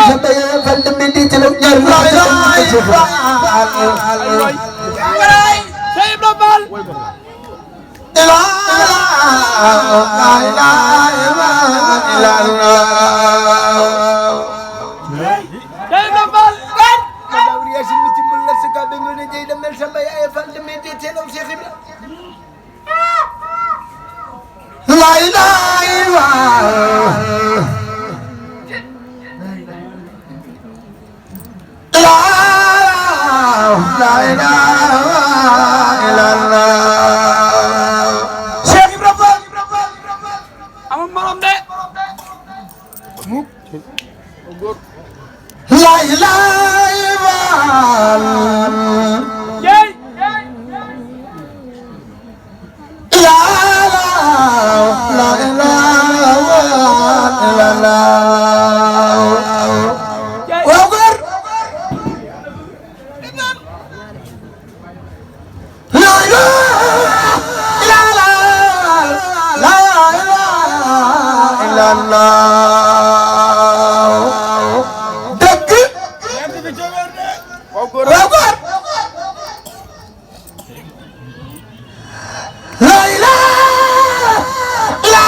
سبيا فندم دي تلو جر لا اله الا الله سيب ربال لا اله الا الله سيب ربال داوري يا سيدي تيمبل لا سكا بنو دي دمل سبيا فندم دي تلو شيخ لا اله الا الله لا اله الا الله شيخ ابراهيم امام مرام ده لا اله الا الله لا اله الا الله وغير لا اله الا الله دك وغير لا اله الا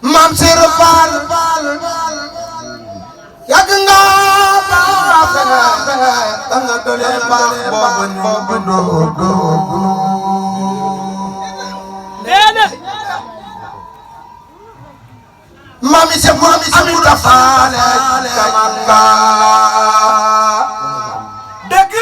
Mam Sira Fall yàgg nga baax nga dole baax boobu do mami se mami Amita Fall kamanga dëgg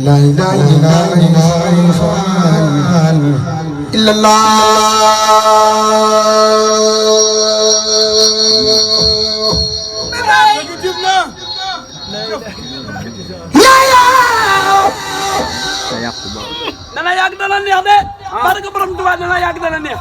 لا إله إلا الله dana yàgg dana neex de. barke borom Tuubaa dana yàgg dana neex.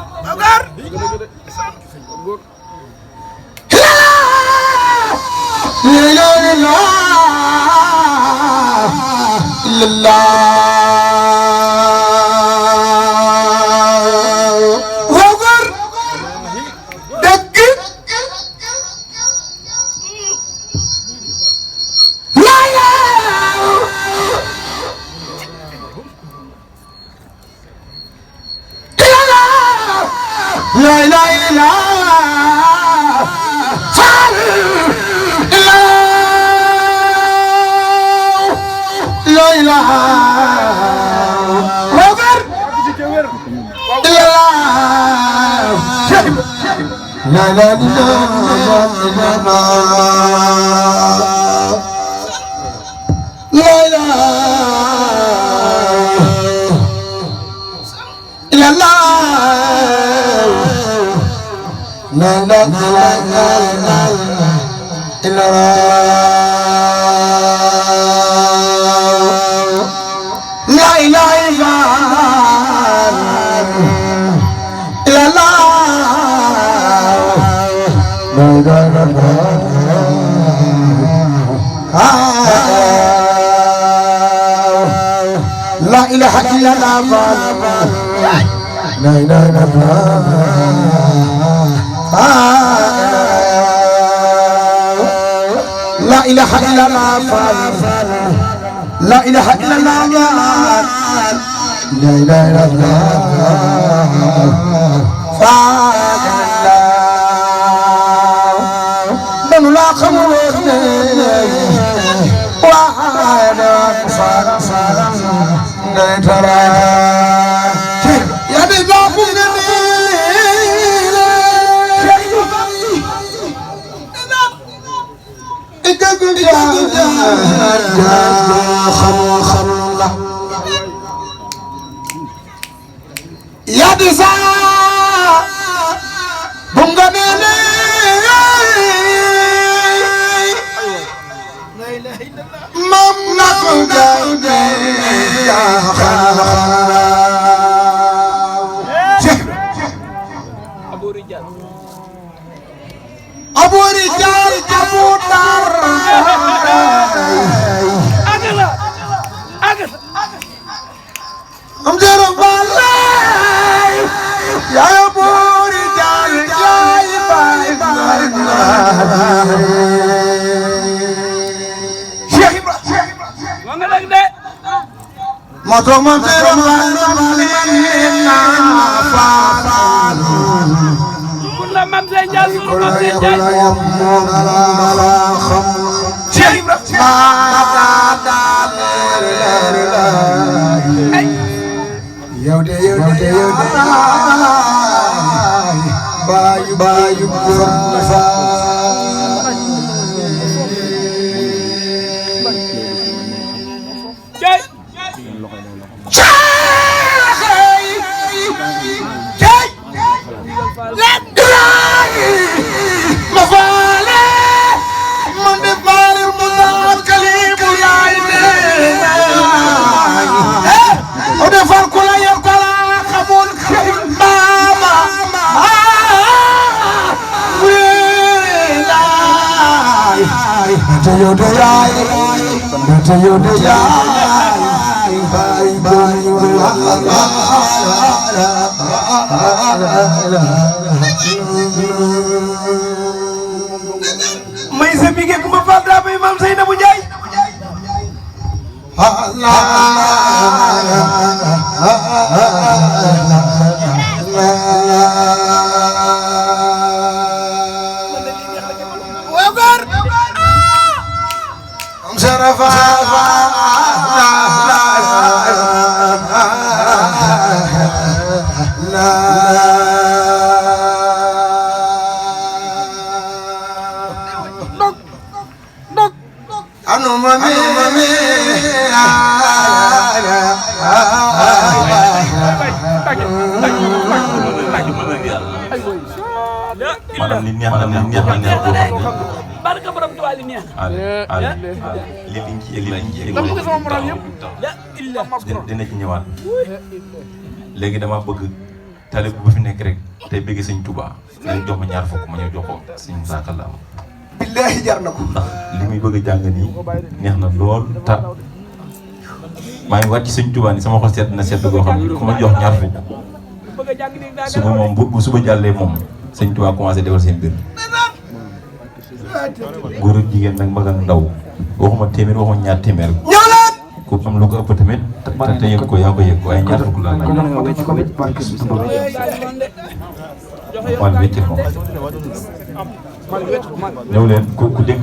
لا إله إلا الله لا إله إلا الله لا إله إلا الله لا إله إلا الله لا إله إلا الله من لا خمر يا بابو يا دسا بونغانيلي مملك يا ابو رجال ابو دار اغلا ام جرب والله يا ابو رجال جاي باي شيخ ابراهيم وانا لك ده ما تو ما ترى ما كل ما مزنجال كل ما مزنجال شيخ ابراهيم يودي بايو may sa bigé ko ma falda bay mam Seyna bu Njaay barka borom Tuubaa Ali neex dina ci ñëwaat léegi dama bëgg talib bu fi nekk rek tey bëgg sëñ Touba dañ jox ma ñaar fukk ma ñëw jox ko sëñ Moussa Kalla billahi jar na ko ndax li muy bëgg a jàng nii neex na lool ta maa ngi wàcc sëñ Touba ni sama xol sedd na sedd goo xam ne ku ma jox ñaar fukk suba moom bu suba jàllee moom sëñ Touba commencé defal seen mbir góor ak jigéen nag mag ak ndaw waxuma téeméer waxuma ñaar téeméer ku am lu ko ëpp tamit te yëg ko yaa ko yëg waaye ñaar fukk laa laaj wàll wéccil moom ñëw leen ku dégg